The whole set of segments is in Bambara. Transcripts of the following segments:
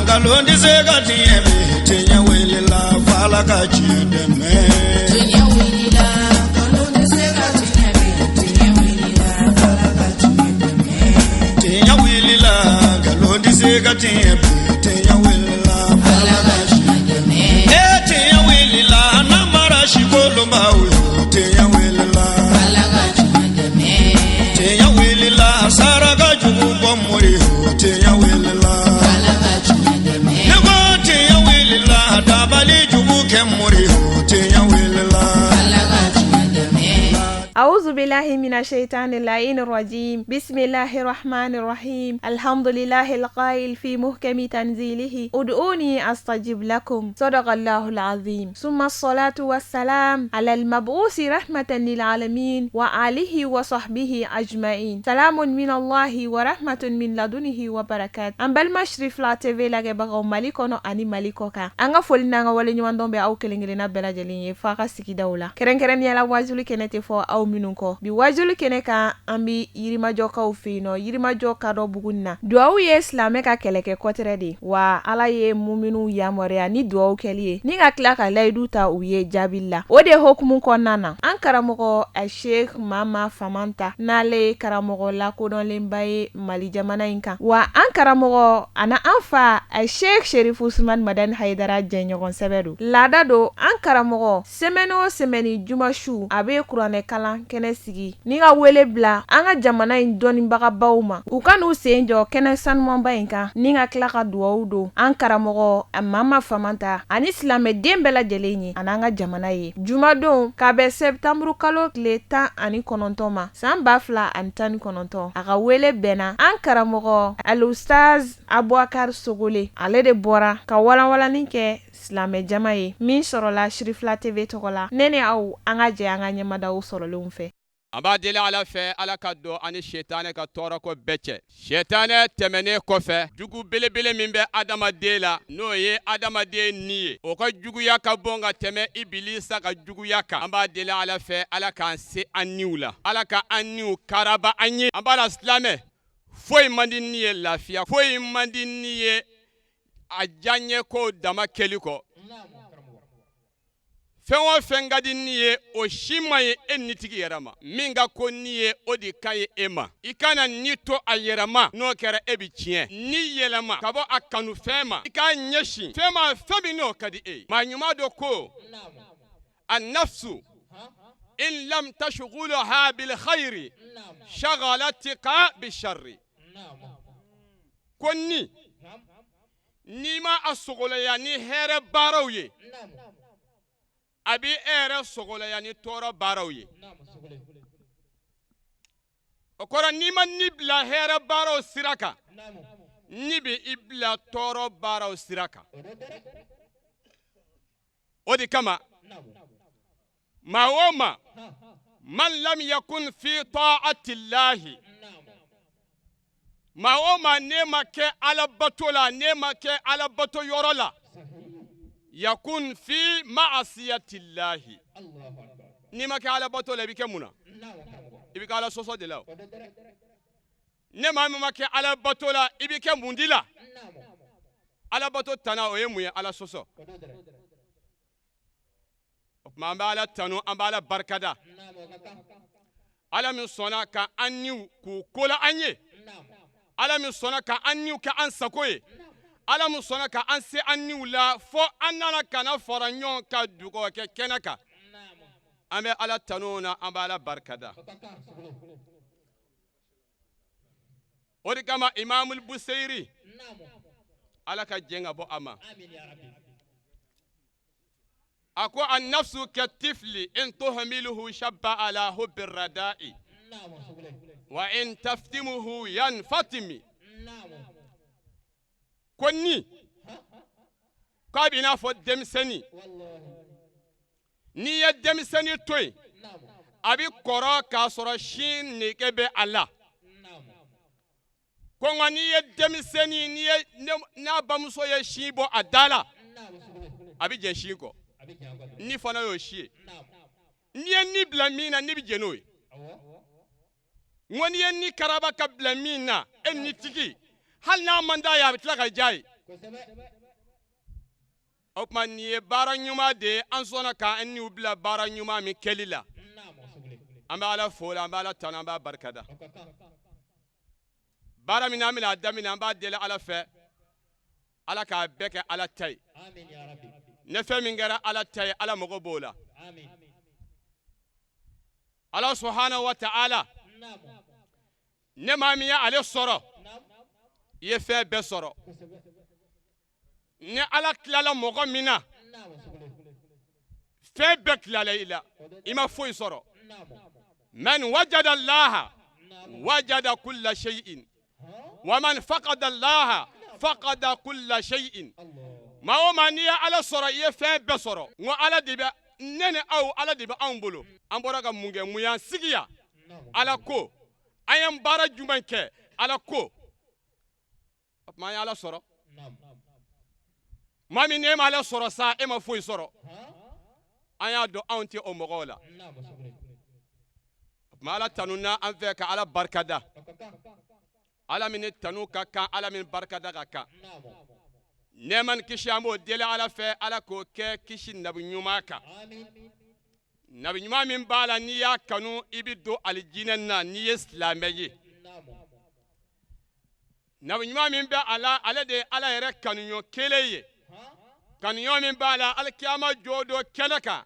Nkalon tɛ se ka tiɲɛ bi, tiɲɛ wulila f'Ala ka tiɲɛ dɛmɛ. Tiɲɛ wulila, nkalon tɛ se ka tiɲɛ bi, tiɲɛ wulila f'Ala ka tiɲɛ dɛmɛ. Tiɲɛ wulila, nkalon tɛ se ka tiɲɛ bi, tiɲɛ wulila f'Ala Ala ka ka tiɲɛ dɛmɛ. E tiɲɛ wulila, namara sikolonbaw yo, tiɲɛ wulila. Ala ka tiɲɛ dɛmɛ. Tiɲɛ wulila, saraka jugu bɔ mori yo, tiɲɛ wulila. Ala ka tiɲɛ dɛmɛ. Ne ko tiɲɛ wulila, dabali jugu kɛ mori yo, tiɲɛ wulila. Ala ka tiɲɛ dɛmɛ. أعوذ بالله من الشيطان اللعين الرجيم بسم الله الرحمن الرحيم الحمد لله القائل في محكم تنزيله ادعوني أستجب لكم صدق الله العظيم ثم الصلاة والسلام على المبعوث رحمة للعالمين وآله وصحبه أجمعين سلام من الله ورحمة من لدنه وبركات an balima Sirifila TV lajɛbagaw Mali kɔnɔ ani Mali kɔ kan, an ka foli n'an ka waleɲumandɔn bɛ aw kelen kelenna bɛɛ lajɛlen ye f'a ka sigidaw la, kɛrɛnkɛrɛnnenya la wajuli kɛnɛ tɛ fɔ aw minnu kɔ. Bi wajuli kɛnɛ kan, an bi Yirimajɔkaw fɛ yen nɔ, Yirimajɔ kadɔ bugun na. Duwawu ye silamɛ ka kɛlɛkɛ kɔtɛrɛ de, wa Ala ye muminuw yamaruya ni duwawu kɛli ye ni ka tila ka layidu ta u ye jaabili la. O de hokumu kɔnɔna na, an karamɔgɔ Sheikh Mama Famanta, n'ale ye karamɔgɔ lakodɔnlenba ye Mali jamana in kan, wa an karamɔgɔ ani an fa Sheikh Sherifu Usman Madani Hayidara jɛɲɔgɔn sɛbɛ don. Laada don, an karamɔgɔ semaine o semaine juma su, a bɛ kuranɛ kalan kɛnɛ sigi ni ka wele bila an ka jamana in dɔnnibagabaw ma, u ka n'u sen jɔ kɛnɛ sanumanba in kan ni ka tila ka duwawu don an karamɔgɔ Mama Famanta ani silamɛden bɛɛ lajɛlen ye ani an ka jamana ye. Jumadon ka bɛn sɛtanburu kalo tile 19 ma san 2019, a ka wele bɛnna an karamɔgɔ Alustaz Abubakar Sogole, ale de bɔra ka walanwalanni kɛ silamɛ jama ye min sɔrɔla Sirifila TV tɔgɔ la. Ne ni aw, an ka jɛ an ka ɲɛmadaw sɔrɔlenw fɛ. An b'a deli Ala fɛ, Ala ka don an ni sitanɛ ka tɔɔrɔko bɛɛ cɛ. Sitanɛ tɛmɛnen kɔfɛ, jugu belebele min bɛ adamaden la, n'o ye adamaden ni ye, o ka juguya ka bon ka tɛmɛ Ibilisa ka juguya kan. An b'a deli Ala fɛ, Ala k'an se an niw la, Ala ka an niw karaba an ye. An b'a la silamɛ, foyi man di ni ye lafiya, foyi man di ni ye a diyaɲɛ ko dama kɛli kɔ. Fɛn o fɛn ka di ni ye, o si man ɲi e nitigi yɛrɛ ma. Min ka ko ni ye, o de ka ɲi e ma. I kana ni to a yɛrɛ ma, n'o kɛra e bɛ tiɲɛ. Ni yɛlɛma ka bɔ a kanu fɛn ma, i k'a ɲɛsin fɛn ma, fɛn min n'o ka di e ye. Maa ɲuman dɔ ko: النفس إن لم تشغلها بالخير شغلتك بالشر. Ko ni n'i ma a sogoloya ni hɛrɛ baaraw ye, a bɛ e yɛrɛ sogoloya ni tɔɔrɔ baaraw ye. O kɔrɔ, n'i ma ni bila hɛrɛ baaraw sira kan, ni bɛ i bila tɔɔrɔ baaraw sira kan. O de kama, maa o maa, من لم يكن في طاعة الله, maa o maa n'e ma kɛ Ala bato la, n'e ma kɛ Ala bato yɔrɔ la, يكن في معصية الله. N'i ma kɛ Ala bato la, i bɛ kɛ mun na? I bɛ kɛ Ala sɔsɔ de la. O ne maa min ma kɛ Ala bato la, i bɛ kɛ mun di la? Ala bato tana, o ye mun ye? Ala sɔsɔ. O tuma, an bɛ Ala tanu, an bɛ Ala barikada, Ala min sɔnna ka an niw k'u kola an ye, Ala min sɔnna ka an niw kɛ an sago ye, Ala min sɔnna ka an se an niw la fo an nana ka na fara ɲɔgɔn kan dugawu kɛ kɛnɛ kan. An bɛ Ala tanu na, an bɛ Ala barikada. O de kama, Imamul Buseyiri, Ala ka jɛn ka bɔ a ma, a ko: النفس كالطفل إن تهمله شب على حب الرضاع وإن تفطمه ينفطم. Ko ni k'a b'i n'a fɔ denmisɛnnin, n'i ye denmisɛnnin to yen, a bɛ kɔrɔ k'a sɔrɔ sin nege bɛ a la. Ko nka n'i ye denmisɛnnin, n'i ye n'a bamuso ye sin bɔ a da la, a bɛ jɛn sin kɔ. Ni fana y'o si ye, n'i ye ni bila min na, ni bɛ jɛn n'o ye. N ko n'i ye ni karaba ka bila min na, e ni tigi, hali n'a man d'a ye, a bɛ tila ka diya ye. O tuma nin ye baara ɲuman de ye, an sɔnna k'an niw bila baara ɲuman min kɛli la. An bɛ Ala fo la, an bɛ Ala tanu, an b'a barikada. Baara min n'an bɛna a daminɛ, an b'a deli Ala fɛ, Ala k'a bɛɛ kɛ Ala ta ye. Ne fɛn min kɛra Ala ta ye, Ala mago b'o la. Ala subahana wa ta'ala, ne maa min ye ale sɔrɔ, i ye fɛn bɛɛ sɔrɔ. Ni Ala tilala mɔgɔ min na, fɛn bɛɛ tilala i la, i ma foyi sɔrɔ. Man wajada laha wajada kulla shay'in wa man faqada laha faqada kulla shay'in. Maa o maa n'i ye Ala sɔrɔ, i ye fɛn bɛɛ sɔrɔ. N ko Ala de bɛ ne ni aw, Ala de bɛ anw bolo. An bɔra ka mun kɛ? Mun y'an sigi yan? Ala ko. An ye baara jumɛn kɛ? Ala ko. O tuma an ye Ala sɔrɔ. Maa min n'e ma Ala sɔrɔ sa, e ma foyi sɔrɔ. An y'a dɔn anw tɛ o mɔgɔw la. O tuma Ala tanu na an fɛ ka Ala barikada. Ala min ni tanu ka kan, Ala min barikada ka kan. Nɛɛma ni kisi, an b'o deli Ala fɛ, Ala k'o kɛ kisi nabi ɲuman kan. Nabi ɲuman min b'a la, n'i y'a kanu, i bɛ don alijinɛ na n'i ye silamɛ ye. Nabi ɲuman min bɛ a la, ale de ye Ala yɛrɛ kanuɲɔ kelen ye. Kanuɲɔ min b'a la, alikiyama jɔ don kɛnɛ kan,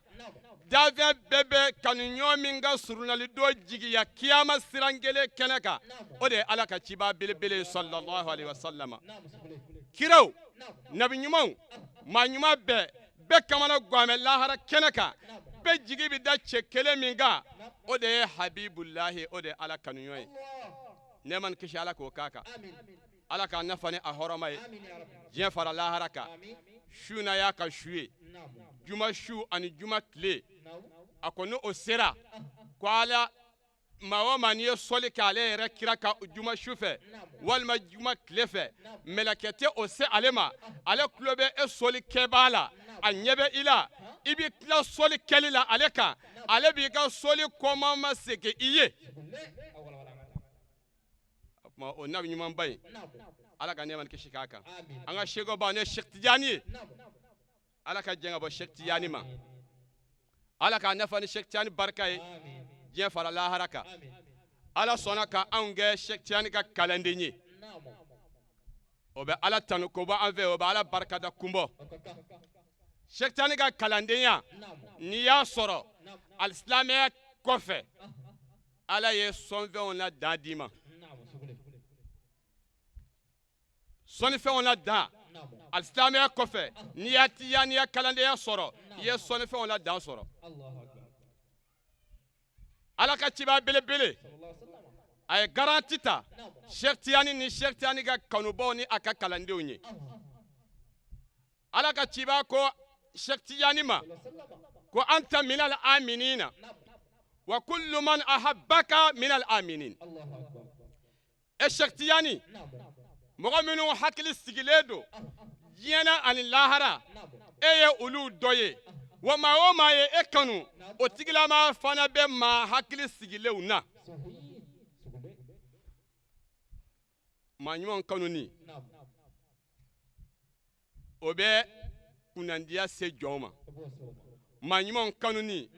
dafɛn bɛɛ bɛ kanuɲɔ min ka surunali don jigiya kiyama siran kelen kɛnɛ kan, o de ye Ala ka ciba belebele ye, sallallahu alaihi wasallam. Kiraw, nabi ɲumanw, maa ɲuman bɛɛ bɛɛ kamana gan bɛ lahara kɛnɛ kan, bɛɛ jigi bɛ da cɛ kelen min kan, o de ye habibulahi, o de ye Ala kanuɲɔ ye. Nɛɛma ni kisi, Ala k'o k'a kan. Ala k'a nafa ni a hɔrɔma ye diɲɛ fara lahara kan. Su na y'a ka su ye, juma su ani juma tile, a ko ni o sera ko Ala, maa o maa n'i ye sɔli kɛ ale yɛrɛ kira ka juma su fɛ walima juma tile fɛ, mɛlɛkɛ tɛ o se ale ma. Ale tulo bɛ e sɔli kɛbaa la, a ɲɛ bɛ i la, i bɛ tila sɔli kɛli la ale kan, ale b'i ka sɔli kɔma ma segin i ye. O tuma o nabi ɲumanba in, Ala ka nɛɛma ni kisi k'a kan. An ka sekoba ne ye Sɛki Tijani ye, Ala ka jɛn ka bɔ Sɛki Tijani ma. Ala k'a nafa ni Sɛki Tijani barika ye diɲɛ fara lahara kan. Ala sɔnna ka anw kɛ Sɛki Tijani ka kalanden ye. O bɛ Ala tanu ko bɔ an fɛ, o bɛ Ala barikada kunbɔ. Sɛki Tijani ka kalandenya, n'i y'a sɔrɔ alisilamɛya kɔfɛ, Ala ye sɔnfɛnw na dan d'i ma. Sɔnnifɛnw na dan alisilamɛya kɔfɛ, n'i y'a tijaniya kalandenya sɔrɔ, i ye sɔnnifɛnw na dan sɔrɔ. Ala ka ciba belebele, a ye garanti ta Sɛki Tijani ni Sɛki Tijani ka kanubaw ni a ka kalandenw ye. Ala ka ciba ko Sɛki Tijani ma ko anta minal aminina wa kullu man ahabbaka minal aminin. E Sɛki Tijani, mɔgɔ minnu hakili sigilen don diɲɛ na ani lahara, e ye olu dɔ ye. Wa maa o maa ye e kanu, o tigilama fana bɛ maa hakili sigilenw na. Maa ɲuman kanuni, o bɛ kunnandiya se jɔn ma. Maa ɲuman kanuni,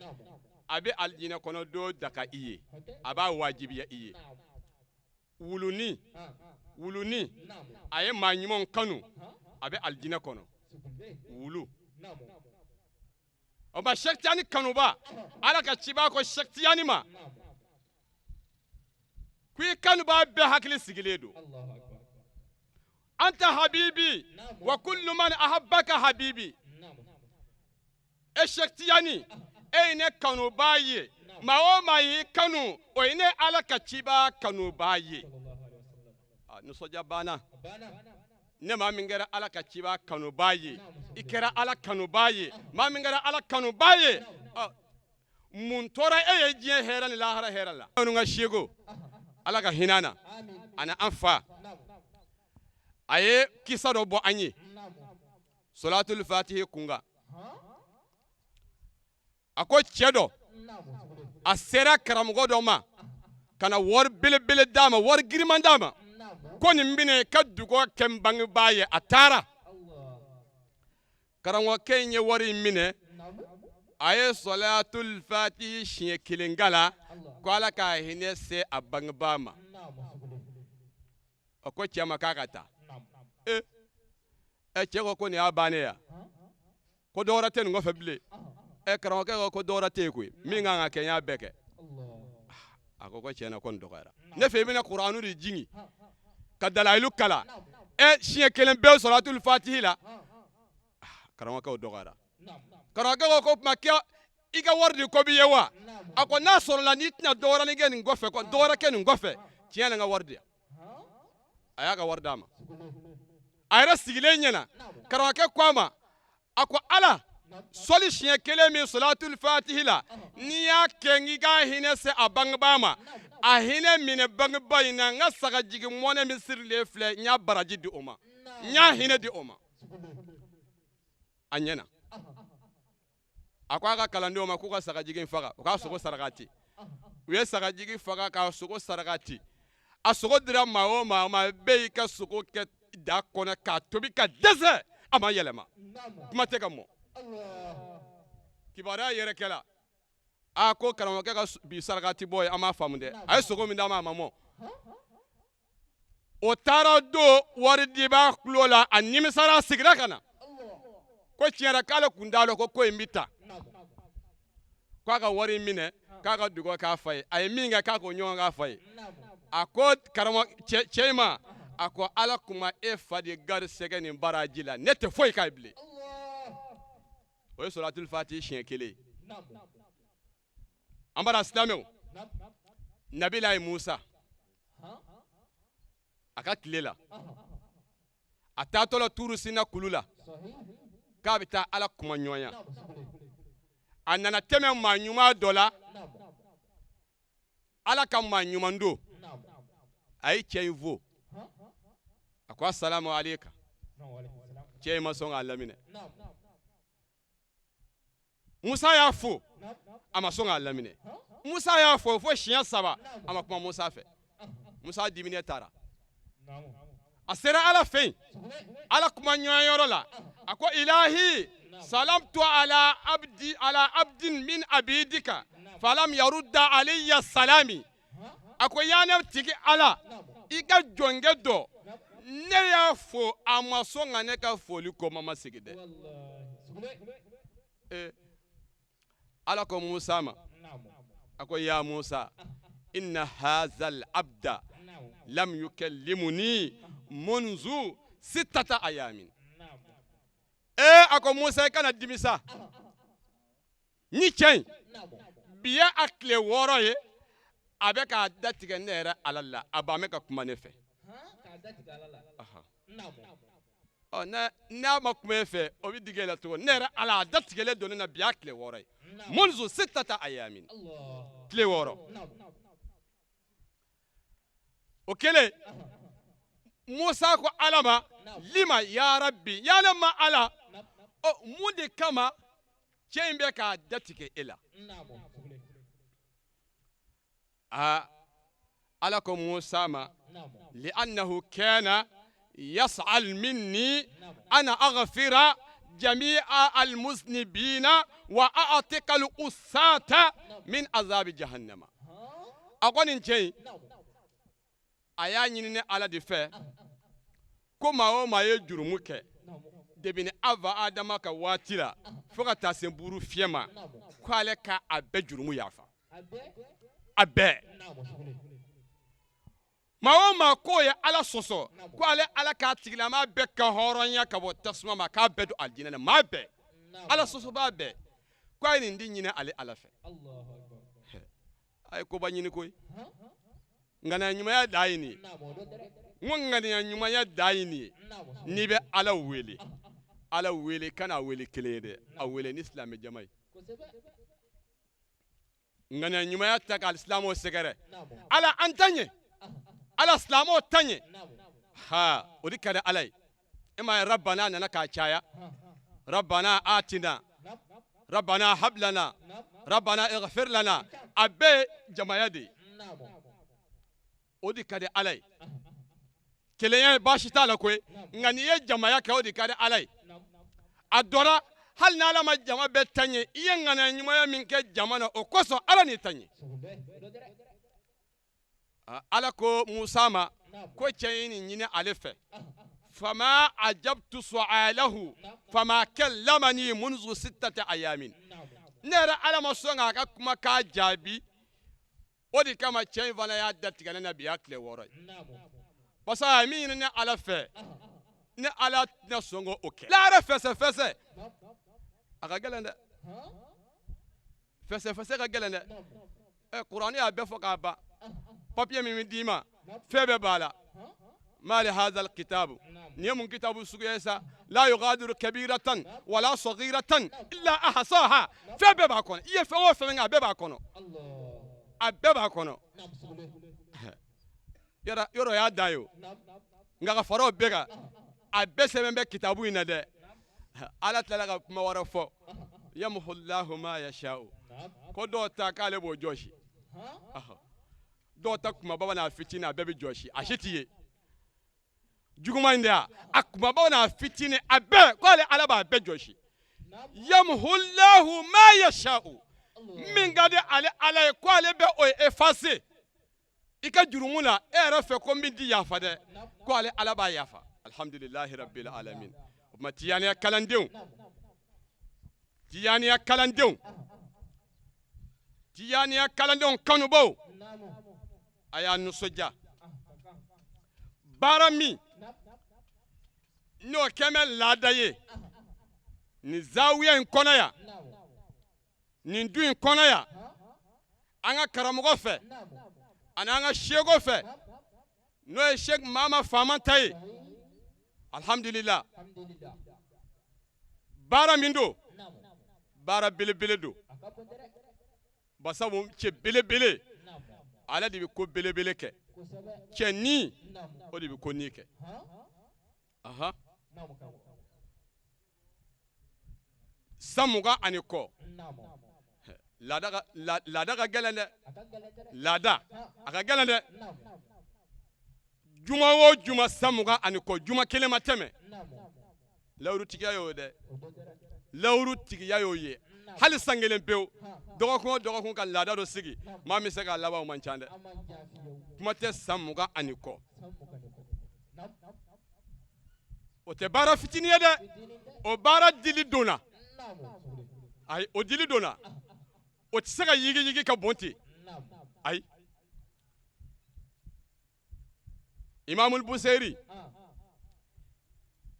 a bɛ alijinɛ kɔnɔ don daga i ye, a b'a wajibiya i ye. Wuluni, wuluni, a ye maa ɲuman kanu, a bɛ alijinɛ kɔnɔ. Wulu o ma Sɛki Tijani kanuba, Ala ka ciba ko Sɛki Tijani ma ko i kanuba bɛɛ hakili sigilen don. Anta habibi wa kullu man ahabbaka habibi. E Sɛki Tijani, e ye ne kanubaa ye, maa o maa y'i kanu, o ye ne Ala ka ciba kanubaa ye. Nisɔndiya banna. Ne maa min kɛra Ala ka ciba kanubaa ye, i kɛra Ala kanubaa ye. Maa min kɛra Ala kanubaa ye, mun tora e ye diɲɛ hɛrɛ ni lahara hɛrɛ la? Minnu ka seko, Ala ka hinɛ na ani an fa, a ye kisa dɔ bɔ an ye solatul fatihi kunkan. A ko cɛ dɔ, a sera karamɔgɔ dɔ ma ka na wari belebele d'a ma, wari giriman d'a ma, ko nin minɛ ka dugawu kɛ n bangebaa ye. A taara. Karamɔgɔkɛ in ye wari in minɛ, a ye sɔlatul fatihi siɲɛ kelen kalan ko Ala ka hinɛ se a bangebaa ma. A ko cɛ ma k'a ka taa. E ɛ cɛ ko ko nin y'a bannen ya, ko dɔwɛrɛ tɛ nin kɔfɛ bilen. Ɛ karamɔgɔkɛ ko ko dɔwɛrɛ tɛ yen koyi, min kan ka kɛ n y'a bɛɛ kɛ. A ko ko tiɲɛ na ko nin dɔgɔyara. Ne fɛ i bɛna kuranu de jigin ka dalayilu kalan. Ɛ siɲɛ kelen bɛɛ sɔlatul fatihi la. Karamɔgɔkɛ o dɔgɔyara. Karamɔgɔkɛ ko ko tuma kɛ i ka wari de ko b'i ye wa? A ko n'a sɔrɔla n'i tɛna dɔwɛrɛ kɛ nin kɔfɛ, dɔwɛrɛ kɛ nin kɔfɛ, tiɲɛ na n ka wari di yan. A y'a ka wari d'a ma. A yɛrɛ sigilen ɲɛna, karamɔgɔkɛ ko a ma, a ko Ala sɔli siɲɛ kelen min sɔlatul fatihi la, n'i y'a kɛ n k'i ka hinɛ se a bangebaa ma, a hinɛ minɛ bangebaa in na, n ka sagajigi mɔnɛ min sirilen filɛ, n y'a baraji di o ma, n y'a hinɛ di o ma. A ɲɛna. A ko a ka kalandenw ma k'u ka sagajigi faga, u k'a sogo sarakati. U ye sagajigi faga k'a sogo sarakati. A sogo dira maa o maa ma, bɛɛ y'i ka sogo kɛ da kɔnɔ k'a tobi ka dɛsɛ, a ma yɛlɛma, kuma tɛ ka mɔ. Kibaruya yɛrɛ kɛla, a ko karamɔgɔkɛ ka bi sarakati bɔ ye, an m'a faamu dɛ. A ye sogo min d'a ma, a ma mɔ. O taara don wari dibaa tulo la, a nimisara, a seginna ka na ko tiɲɛ yɛrɛ k'ale kun t'a dɔn ko ko in bɛ ta, k'a ka wari minɛ, k'a ka dugawu k'a fa ye, a ye min kɛ k'a k'o ɲɔgɔn k'a fa ye. A ko karamɔgɔ cɛ in ma, a ko Ala kuma e fa de garisɛgɛ nin baraji la, ne tɛ foyi k'a ye bilen. O ye sɔlatul fati siɲɛ kelen ye. An bara silamɛw, Nabilayi Musa a ka tile la, a taatɔ la Turusina kulu la k'a bɛ taa Ala kuma ɲɔgɔnya, a nana tɛmɛ maa ɲuman dɔ la, Ala ka maa ɲuman don. A ye cɛ in fo, a ko asalamu aleyka. Cɛ in ma sɔn k'a laminɛ. Musa y'a fo, a ma sɔn k'a laminɛ. Musa y'a fo fo siɲɛ saba, a ma kuma Musa fɛ. Musa diminen taara, a sera Ala fɛ yen, Ala kuma ɲɔgɔnyɔrɔ la, a ko ilahi salamtu ala abdi ala abdin min abidika falam yarudda alayya salami. A ko ya ne tigi Ala, i ka jɔnkɛ dɔ, ne y'a fo, a ma sɔn ka ne ka foli ko ma sigi dɛ. Ala ko Musa ma, a ko ya Musa inna hazal abda lam yukallimuni munzu sittata ayamin. A ko Musa i kana dimi sa, ni cɛ in bi ye a tile 6 ye, a bɛ k'a datigɛ ne yɛrɛ Ala la, a ban bɛ ka kuma ne fɛ. Ɔ n'a ma kuma e fɛ, o bɛ digi e la cogo? Ne yɛrɛ Ala, a datigɛlen don ne na, bi y'a tile 6 ye. Munzu sittata ayamin, tile 6. O kɛlen, Musa ko Ala ma, lima ya rabbi, ya ne ma Ala, ɔ mun de kama cɛ in bɛ k'a datigɛ e la? Aa, Ala ko Musa ma, li'annahu kana yas'al minni ana aghfira jami'a almuznibina wa a'tika al-usata min azabi jahannama. A ko nin cɛ in, a y'a ɲini ne Ala de fɛ ko maa o maa ye jurumu kɛ debini Ava Adama ka waati la fo ka taa se buru fiyɛ ma, ko ale ka a bɛɛ jurumu yafa, a bɛɛ. Maa o maa k'o ye Ala sɔsɔ, ko ale Ala k'a tigilama bɛɛ ka hɔrɔnya ka bɔ tasuma ma, k'a bɛɛ don alijinɛ na, maa bɛɛ, Ala sɔsɔbaa bɛɛ, ko a ye nin di ɲini ale Ala fɛ. A ye koba ɲini koyi. Ŋaniya ɲumanya dan ye nin ye. N ko ŋaniya ɲumanya dan ye nin ye. N'i bɛ Ala wele, Ala wele, kan'a wele kelen ye dɛ, a wele ni silamɛ jama ye. Ŋaniya ɲumanya ta ka silamɛw sɛgɛrɛ, Ala an ta ɲɛ, Ala silamɛw ta ɲɛ, ha o de ka di Ala ye. E m'a ye Rabbana nana k'a caya, Rabbana atina, Rabbana hablana, Rabbana ighfir lana, a bɛɛ ye jamaya de ye. O de ka di Ala ye. Kelenya baasi t'a la koyi, nka n'i ye jamaya kɛ, o de ka di Ala ye. A dɔra hali n'Ala ma jama bɛɛ ta ɲɛ, i ye ŋaniya ɲumanya min kɛ jama na, o kosɔn Ala n'i ta ɲɛ. Ala ko Musa ma ko cɛ ye nin ɲini ale fɛ, fama ajabtu su'alahu fama kallamani munzu sittati ayamin. Ne yɛrɛ Ala ma sɔn k'a ka kumakan jaabi, o de kama cɛ in fana y'a datigɛ ne na bi y'a tile 6 ye. Parce que a ye min ɲini ne Ala fɛ, ne Ala tɛna sɔn k'o kɛ. Lahara fɛsɛfɛsɛ a ka gɛlɛn dɛ, fɛsɛfɛsɛ ka gɛlɛn dɛ. Ɛ kuranɛ y'a bɛɛ fɔ k'a ban, papiye min bɛ d'i ma fɛn bɛɛ b'a la. Mali hazal kitabu, nin ye mun kitabu suguya ye sa? La yugadiru kabiratan wala sagiratan illa ahsaha. Fɛn bɛɛ b'a kɔnɔ, i ye fɛn o fɛn kɛ a bɛɛ b'a kɔnɔ, a bɛɛ b'a kɔnɔ. Yɔrɔ y'a da ye o, nka ka fara o bɛɛ kan, a bɛɛ sɛbɛn bɛ kitabu in na dɛ. Ala tilala ka kuma wɛrɛ fɔ, yamhullahu ma yasha'u, ko dɔw ta k'ale b'o jɔsi, dɔw ta kumaba n'a fitinin a bɛɛ bɛ jɔsi, a si t'i ye. Juguman in de ya, a kumaba n'a fitinin a bɛɛ, k'ale Ala b'a bɛɛ jɔsi. Yamhullahu ma yasha'u, min ka di ale Ala ye k'ale bɛ o effacer i ka jurumu la, e yɛrɛ fɛ ko min ti yafa dɛ, ko ale Ala b'a yafa. Alhamdulillahi rabbil alamin. O tuma tijaniya kalandenw, tijaniya kalandenw, tijaniya kalandenw kanubaw, a y'a nisɔndiya. Baara min n'o kɛmɛ laada ye nin zawiya in kɔnɔ yan, nin du in kɔnɔ yan, an ka karamɔgɔ fɛ ani an ka seko fɛ, n'o ye Sek Mama Faama ta ye. Alhamdulillah, baara min don, baara belebele don. Basabu cɛ belebele ale de bɛ ko belebele kɛ, cɛ ni o de bɛ ko ni kɛ. Aha, san 20 ani kɔ, laada ka gɛlɛn dɛ, laada a ka gɛlɛn dɛ. Juma o juma san 20 ani kɔ, juma kelen ma tɛmɛ. Lawuru tigiya y'o dɛ, lawuru tigiya y'o ye. Hali san kelen pewu, dɔgɔkun o dɔgɔkun ka laada dɔ sigi, maa min se k'a laban o man ca dɛ. Kuma tɛ san 20 ani kɔ, o tɛ baara fitinin ye dɛ. O baara dili donna, ayi, o dili donna, o tɛ se ka yigiyigi ka bon ten, ayi. Imamul Busayri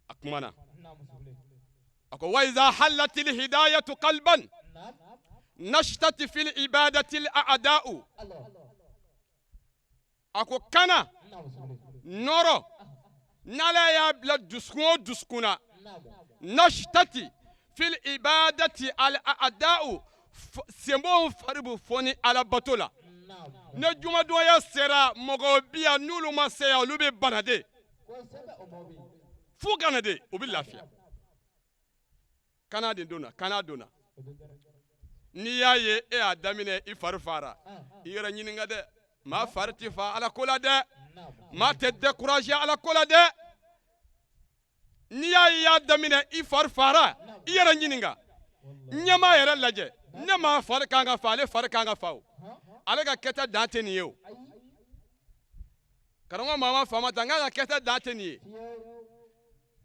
a kumana, a ko wa iza hallatil hidayatu qalban nashtat fil ibadati al a'da'u. A ko kana nɔrɔ n'Ala y'a bila dusukun o dusukun na, nashtati fil ibadati al a'da'u, senbonw fari bɛ foni Ala bato la. Ne jumadonya sera, mɔgɔw bi yan n'olu ma se yan, olu bɛ bana de, f'u kana de, u bɛ lafiya. Kana de donna, kana donna. N'i y'a ye e y'a daminɛ i fari fara, i yɛrɛ ɲininka dɛ. Maa fari tɛ fa Ala ko la dɛ, maa tɛ décourager Ala ko la dɛ. N'i y'a ye i y'a daminɛ i fari fara, i yɛrɛ ɲininka. Ɲɛmaa yɛrɛ lajɛ, ne maa fari kan ka fa, ale fari kan ka fa o, ale ka kɛta dan tɛ nin ye o. Karamɔgɔ Mama Faama ta n k'a ka kɛta dan tɛ nin ye.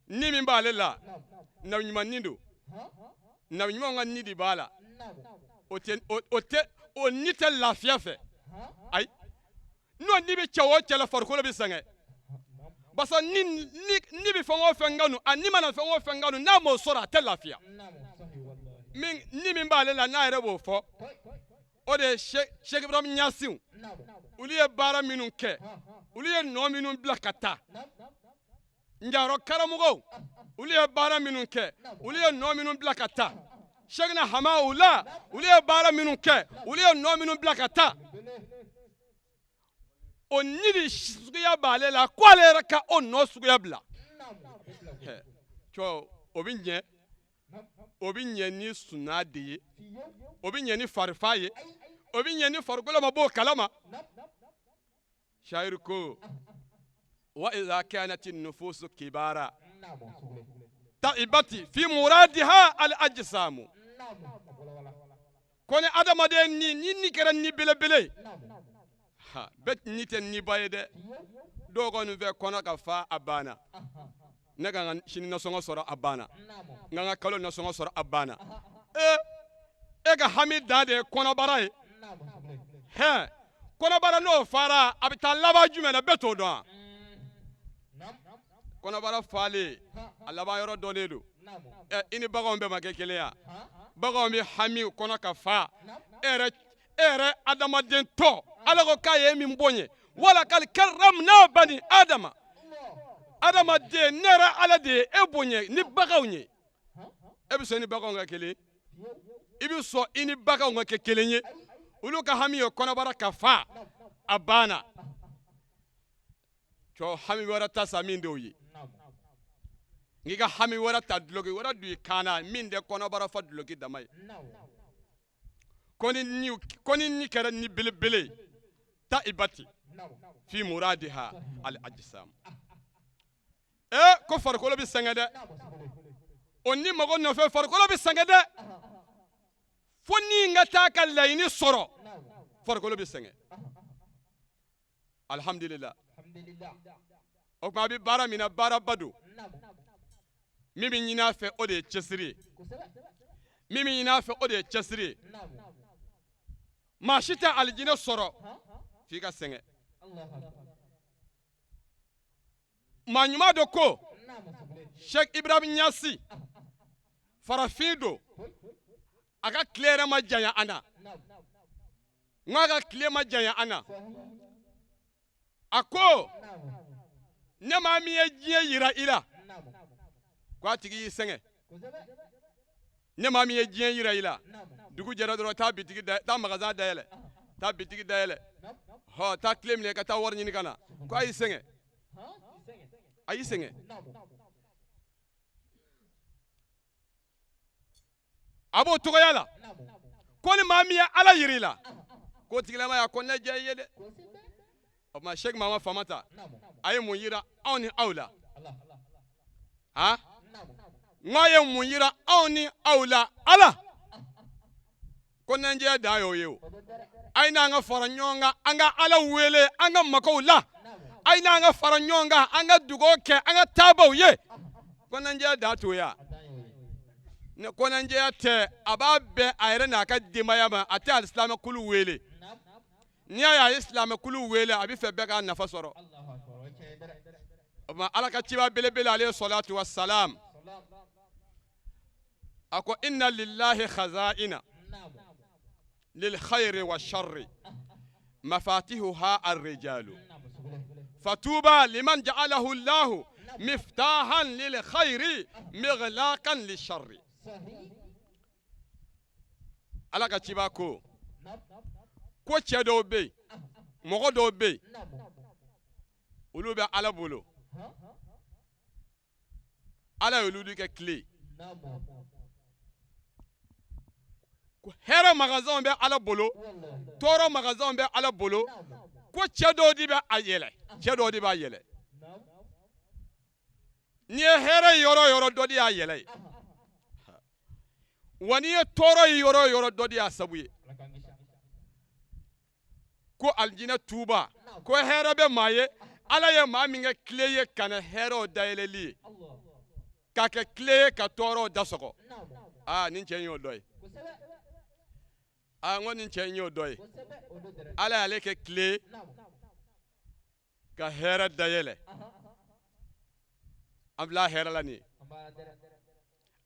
Ni min b'ale la, nabi ɲuman ni don, nabi ɲumanw ka ni de b'a la. O tɛ o tɛ o ni tɛ lafiya fɛ, ayi. N'o ni bɛ cɛ o cɛ la, farikolo bɛ sɛgɛn. Barisa ni ni bɛ fɛn o fɛn kanu, a ni mana fɛn o fɛn kanu, n'a m'o sɔrɔ a tɛ lafiya. Min ni min b'ale la, n'a yɛrɛ b'o fɔ, o de ye Cheikh Ibrahim Ɲasiw. Olu ye baara minnu kɛ, olu ye nɔ minnu bila ka taa. Njaro karamɔgɔw, olu ye baara minnu kɛ, olu ye nɔ minnu bila ka taa. Cheikhna Hamawula, olu ye baara minnu kɛ, olu ye nɔ minnu bila ka taa. O ni de suguya b'ale la, ko ale yɛrɛ ka o nɔ suguya bila. Cɔ, o bɛ ɲɛ, o bɛ ɲɛ ni suna de ye, o bɛ ɲɛ ni farifa ye, o bɛ ɲɛ ni farikolo ma b'o kalama. Shairi ko wa iza kanat nufusu kibara. Ta'ibati fi muradiha al ajsamu. Ko ni adamaden ni ni ni kɛra ni belebele, ha, bɛɛ ni tɛ niba ye dɛ. Dɔw kɔni fɛ kɔnɔ ka fa, a banna. Ne ka n ka sini nasɔngɔ sɔrɔ, a banna. N ka n ka kalo nasɔngɔ sɔrɔ, a banna. E e ka hami dan de ye kɔnɔbara ye. Hɛn, kɔnɔbara n'o fara, a bɛ taa laban jumɛn na? Bɛɛ t'o dɔn wa? Kɔnɔbara falen, a laban yɔrɔ dɔnnen don. Ɛ, i ni baganw bɛɛ ma kɛ kelen ya? Baganw bɛ hami kɔnɔ ka fa. E yɛrɛ, e yɛrɛ adamaden tɔ, Ala ko k'a ye min bonya, walakali karamna bani adama, adamaden, ne yɛrɛ Ala de ye e bonya ni baganw ye. E bɛ sɔn i ni baganw ka kelen? I bɛ sɔn i ni baganw ka kɛ kelen ye? Olu ka hami ye kɔnɔbara ka fa, a banna. Cɔ, hami wɛrɛ ta sa min t'o ye. N'i ka hami wɛrɛ ta, duloki wɛrɛ don i kan na min tɛ kɔnɔbara fa duloki dama ye. Ko ni kɛra ni belebele, ta'ibati fi muradiha al ajsam. Ee, ko farikolo bɛ sɛgɛn dɛ. O ni mago nɔfɛ, farikolo bɛ sɛgɛn dɛ, fo ni n ka taa ka laɲini sɔrɔ, farikolo bɛ sɛgɛn. Alhamdulillah. O tuma, a bɛ baara min na, baaraba don. Min bɛ ɲini a fɛ, o de ye cɛsiri ye. Min bɛ ɲini a fɛ, o de ye cɛsiri ye. Maa si tɛ alijinɛ sɔrɔ f'i ka sɛgɛn. Maa ɲuman dɔ ko, Sheikh Ibrahim Ɲasi, farafin don, a ka tile yɛrɛ ma janya an na. N k'a ka tile ma janya an na. A ko ne maa min ye diɲɛ yira i la, ko a tigi y'i sɛgɛn. Ne maa min ye diɲɛ yira i la, dugu jɛra dɔrɔn, taa bitigi da, taa magasin dayɛlɛ, taa bitigi dayɛlɛ, hɔ, taa tile minɛ ka taa wari ɲini ka na, ko a y'i sɛgɛn, a y'i sɛgɛn. A b'o togoya la. Ko ni maa min ye Ala yira i la, k'o tigilama y'a kɔnɔna diya i ye dɛ. O tuma, Sheikh Mama Famata, a ye mun yira anw ni aw la? Han, n k'a ye mun yira anw ni aw la? Ala kɔnɔnajɛya dan y'o ye. O a ye n'an ka fara ɲɔgɔn kan, an ka Ala wele an ka makow la. A ye n'an ka fara ɲɔgɔn kan, an ka dugawu kɛ an ka taabaw ye. Kɔnɔnajɛya dan t'o ye. Ni kɔnɔnajɛya tɛ, a b'a bɛn a yɛrɛ n'a ka denbaya ma. A tɛ alisilamɛ kulu wele. N'i y'a ye a ye silamɛ kulu wele, a bɛ fɛ bɛɛ k'a nafa sɔrɔ. O tuma, Ala ka ciba belebele, ale salatu wa salam, a ko inna lillahi khaza'ina lil khayri wa sharri mafatihuha ar-rijalu fatuba liman ja'alahu Allahu miftahan lil khayri mighlaqan lil sharri. Ala ka ciba ko ko cɛ dɔw bɛ yen, mɔgɔ dɔw bɛ yen, olu bɛ Ala bolo. Ala y'olu de kɛ tile. Hɛrɛ magasinw bɛ Ala bolo, tɔɔrɔ magasinw bɛ Ala bolo. Ko cɛ dɔw de bɛ a yɛlɛ, cɛ dɔw de b'a yɛlɛ. N'i ye hɛrɛ yɔrɔ yɔrɔ, dɔ de y'a yɛlɛ ye. Wa n'i ye tɔɔrɔ ye yɔrɔ yɔrɔ, dɔ de y'a sabu ye. Ko alijinɛ tuba, ko hɛrɛ bɛ maa ye, Ala ye maa min kɛ tile ye ka na hɛrɛw dayɛlɛli ye, k'a kɛ tile ye ka tɔɔrɔw da sɔgɔ. Aa, nin cɛ in y'o dɔ ye. Aa, n ko nin cɛ in y'o dɔ ye. Ala y'ale kɛ tile ye ka hɛrɛ dayɛlɛ. An bila hɛrɛ la nin ye.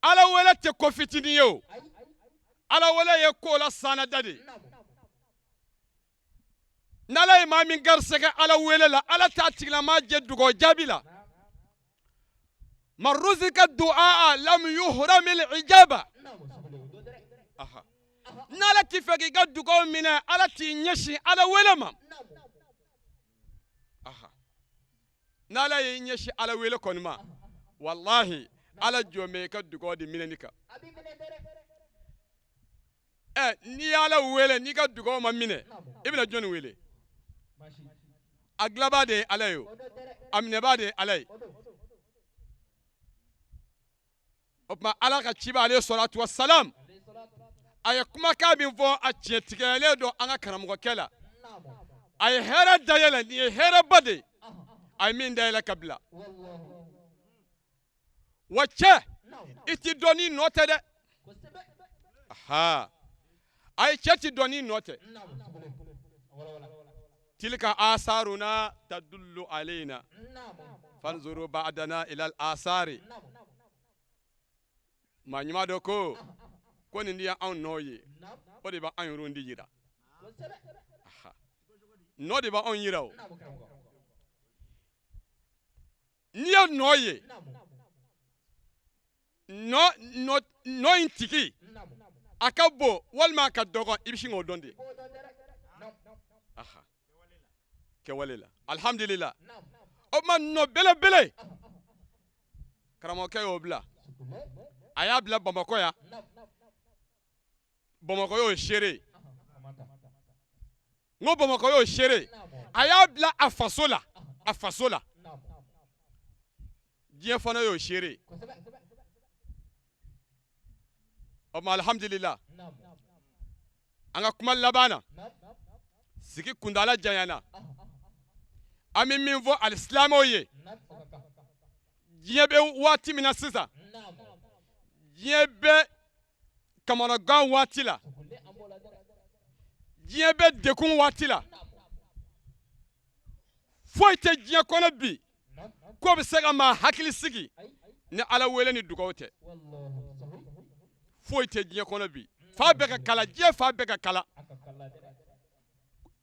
Ala wele tɛ ko fitinin ye. O Ala wele ye ko la sanada de ye. N'Ala ye maa min garisɛgɛ Ala wele la, Ala t'a tigilama jɛ dugawu jaabi la. Man ruzika du'a lam yuhram al-ijaba. N'Ala t'i fɛ k'i ka dugawu minɛ, Ala t'i ɲɛsin Ala wele ma. N'Ala y'i ɲɛsin Ala wele kɔni ma, walahi, Ala jɔ bɛ i ka dugawu de minɛni kan. Ɛ, n'i y'Ala wele, n'i ka dugawu ma minɛ, i bɛna jɔnni wele? A dilanbaa de ye Ala ye, o a minɛbaa de ye Ala ye. O tuma Ala ka ciba alayhi salatu wa salam, a ye kumakan min fɔ, a tiɲɛtigɛlen don an ka karamɔgɔkɛ la. A ye hɛrɛ dayɛlɛ, nin ye hɛrɛba de ye, a ye min dayɛlɛ ka bila. Wa cɛ, i ti dɔn n'i nɔ tɛ dɛ. Aha, ayi, cɛ ti dɔn n'i nɔ tɛ. Tilka asaruna tadullu alayna fanzuru ba'dana ila al-asari. Maa ɲuman dɔ ko ko nin de y'anw nɔ ye, o de b'anw yɛrɛw de yira, nɔ de b'anw yira. O n'i ye nɔ ye, nɔ nɔ in tigi a ka bon walima a ka dɔgɔ, i bɛ sin k'o dɔn de kɛwale la. Alihamudulila, o tuma nɔ belebele karamɔgɔkɛ y'o bila, a y'a bila Bamakɔ yan. Bamakɔ y'o seere, n ko Bamakɔ y'o seere. A y'a bila a faso la, a faso la, diɲɛ fana y'o seere. O tuma alihamudulila, an ka kuma laban na, sigi kuntaala janyana, an bɛ min fɔ alisilamɛw ye, diɲɛ bɛ waati min na sisan, diɲɛ bɛ kamanagan waati la, diɲɛ bɛ degun waati la, foyi tɛ diɲɛ kɔnɔ bi k'o bɛ se ka maa hakili sigi ni Ala wele ni dugawu tɛ. Foyi tɛ diɲɛ kɔnɔ bi, fan bɛɛ ka kala, diɲɛ fan bɛɛ ka kala,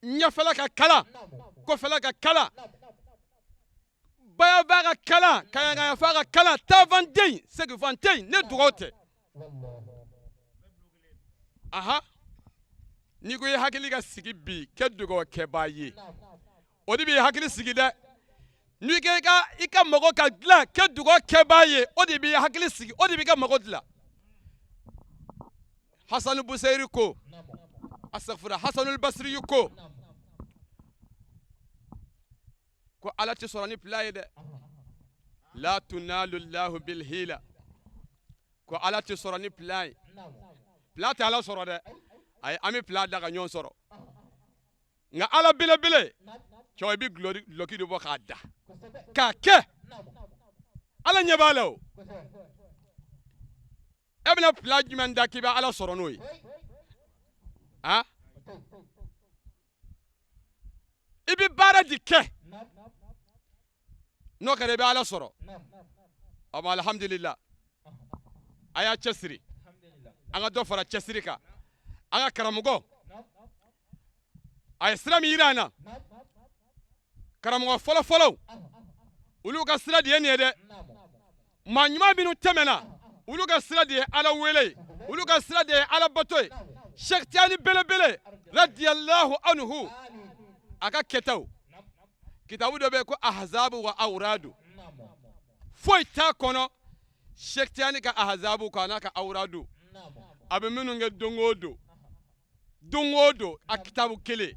ɲɛfɛla ka kala, kɔfɛla ka kala, bayanfan ka kala, kaɲagayanfan ka kala, taafan tɛ yen, seginfan tɛ yen, ni dugawu tɛ. Aha, n'i ko i hakili ka sigi bi, kɛ dugawu kɛbaa ye, o de b'i hakili sigi dɛ. N'i ko i ka mago ka dilan, kɛ dugawu kɛbaa ye, o de b'i hakili sigi, o de b'i ka mago dilan. Hasanu Busayiri ko, asafura, Hasanul Basiri ko ko Ala tɛ sɔrɔ ni plan ye dɛ. La tunalu lahu bil hila, ko Ala tɛ sɔrɔ ni plan ye. Plan tɛ Ala sɔrɔ dɛ. Ayi, an bɛ plan da ka ɲɔgɔn sɔrɔ, nka Ala belebele cɛw, i bɛ dulɔki de bɔ k'a da k'a kɛ, Ala ɲɛ b'a la. O e bɛna plan jumɛn da k'i bɛ Ala sɔrɔ n'o ye? Han, i bɛ baara de kɛ, n'o kɛra i bɛ Ala sɔrɔ. O ma alhamdulillah, a y'a cɛsiri, an ka dɔ fara cɛsiri kan. An ka karamɔgɔ a ye sira min yira an na, karamɔgɔ fɔlɔfɔlɔw olu ka sira de ye nin ye dɛ. Maa ɲuman minnu tɛmɛna, olu ka sira de ye Ala wele ye, olu ka sira de ye Ala bato ye. Cheikh Tijani belebele radiyallahu anhu, a ka kɛtaw kitabu dɔ bɛ yen ko ahazabu wa awradu, foyi t'a kɔnɔ Cheikh Tijani ka ahazabu kɔ a n'a ka awradu, a bɛ minnu kɛ don o don, don o don, a kitabu kelen,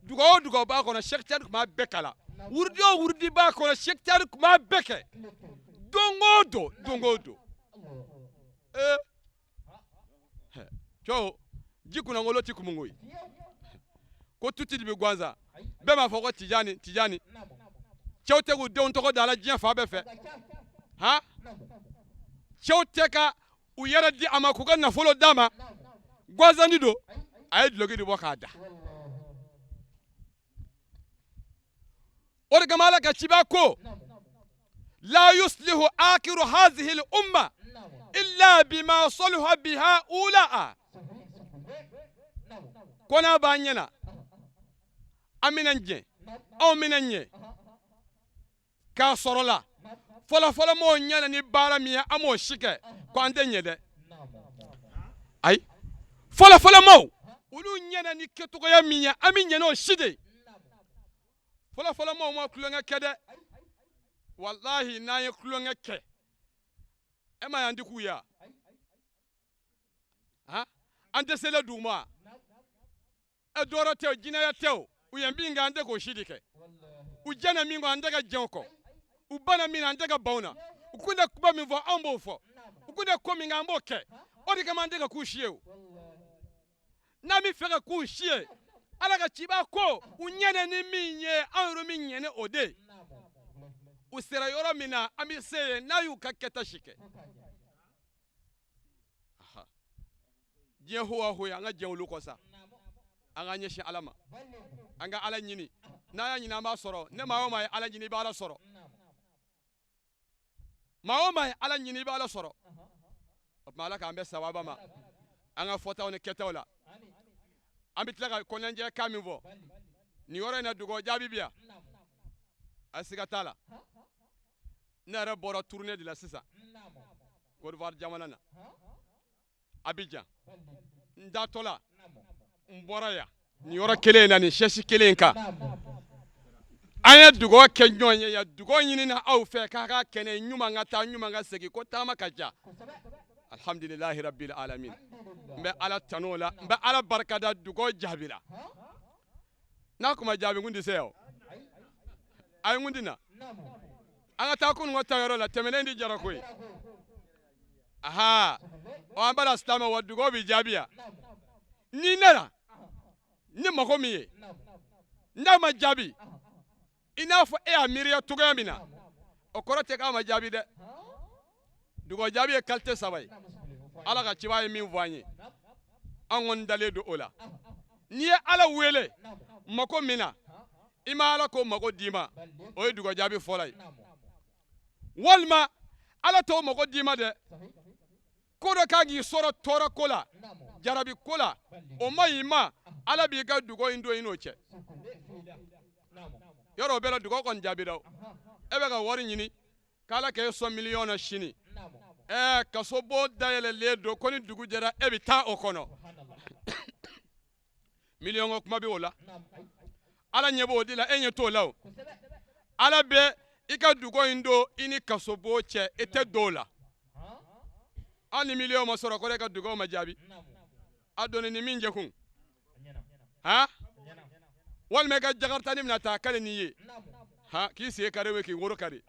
dugawu o dugawu b'a kɔnɔ, Cheikh Tijani tun b'a bɛɛ kalan. Wurudi o wurudi b'a kɔnɔ, Cheikh Tijani tun b'a bɛɛ kɛ don o don, don o don. Ee cɛw, ji kunnangolo ti kumun koyi. Ko tuti de bɛ gansan, bɛɛ b'a fɔ ko Tijani Tijani. Cɛw tɛ k'u denw tɔgɔ da la diɲɛ fan bɛɛ fɛ. Han, cɛw tɛ ka u yɛrɛ di a ma k'u ka nafolo d'a ma gansanni don. A ye duloki de bɔ k'a da. O de kama Ala ka ciba ko la yuslihu akiru hazihi al-umma illa bima saluha biha ula'a. Ko n'a b'an ɲɛna, an bɛna jɛ, anw bɛna ɲɛ k'a sɔrɔ la fɔlɔfɔlɔ mɔgɔw ɲɛna ni baara min ye, an m'o si kɛ, ko an tɛ ɲɛ dɛ. Ayi, fɔlɔfɔlɔ mɔgɔw olu ɲɛna ni kɛcogoya min ye, an bɛ ɲɛ n'o si de ye. Fɔlɔfɔlɔ mɔgɔw ma tulonkɛ kɛ dɛ. Walahi, n'an ye tulonkɛ kɛ, e ma y'an ti k'u ye wa? An tɛ selen d'u ma. E dɔwɛrɛ tɛ o, jinɛya tɛ o, u ye min kɛ, an tɛ k'o si de kɛ. U jɛnna min kɔ, an tɛ ka jɛn o kɔ. U banna min na, an tɛ ka ban o na. U kun tɛ kuma min fɔ, anw b'o fɔ. U kun tɛ ko min kɛ, an b'o kɛ. O de kama an tɛ ka k'u si ye o. N'an bɛ fɛ ka k'u si ye, Ala ka ciba ko u ɲɛnɛ ni min ye, an yɛrɛ min ɲɛnɛ o de ye. U sera yɔrɔ min na, an bɛ se yen n'a y'u ka kɛta si kɛ. Diɲɛ howa hoya, an ka jɛn olu kɔ sa. An ka ɲɛsin Ala ma, an ka Ala ɲini. N'an y'a ɲini, an b'a sɔrɔ. Ne maa o maa ye Ala ɲini, i bɛ Ala sɔrɔ. Maa o maa ye Ala ɲini, i bɛ Ala sɔrɔ. O tuma Ala k'an bɛn sawaba ma an ka fɔtaw ni kɛtaw la. An bɛ tila ka kɔnɔnjɛ kan min fɔ nin yɔrɔ in na, dugawu jaabi bi yan, a siga t'a la. Ne yɛrɛ bɔra tournée de la sisan, Côte d'Ivoire jamana na, Abidjan. N datɔ la, n bɔra yan nin yɔrɔ kelen in na, nin sɛsi kelen in kan. An ye dugawu kɛ ɲɔgɔn ye yan, dugawu ɲinina aw fɛ k'a ka kɛnɛ ɲuman ka taa, ɲuman ka segin, ko taama ka ja. Alhamdulilahi rabbil alamin. N bɛ Ala tanu o la, n bɛ Ala barikada, dugawu jaabi la. N'a kun ma jaabi, n kun tɛ se yan o. A ye n kun tɛ na. An ka taa kunun ka taa yɔrɔ la, tɛmɛnen di jara ko ye. Aha, ɔ an b'a silamɛ wa, dugawu bɛ jaabi yan. N'i nana ni mago min ye, n'a ma jaabi i n'a fɔ e y'a miiriya cogoya min na, o kɔrɔ tɛ k'a ma jaabi dɛ. Dugawu jaabi ye qualité saba ye. Ala ka ciba ye min fɔ an ye, an kɔni dalen don o la. N'i ye Ala wele mako min na, i ma Ala ko mako d'i ma, o ye dugawu jaabi fɔlɔ ye. Walima Ala t'o mako d'i ma dɛ, ko dɔ kan k'i sɔrɔ tɔɔrɔ ko la, jarabi ko la, o ma ɲi ma, Ala b'i ka dugawu in don i n'o cɛ. Yɔrɔ o bɛɛ la, dugawu kɔni jaabira o. E bɛ ka wari ɲini k'Ala k'e sɔn miliyɔn na sini, ɛɛ kaso bon dayɛlɛlen don ko ni dugu jɛra e bɛ taa o kɔnɔ. Miliyɔn ko kuma bɛ o la, Ala ɲɛ b'o de la, e ɲɛ t'o la o. Ala bɛ i ka dugawu in don i ni kaso bon cɛ, e tɛ don o la. Hali ni miliyɔn ma sɔrɔ, kɔrɔ e ka dugawu ma jaabi. A donni ni min jɛkun, han, walima i ka jakarita ni bɛna taa k'ale n'i ye, han, k'i sen kari k'i woro kari,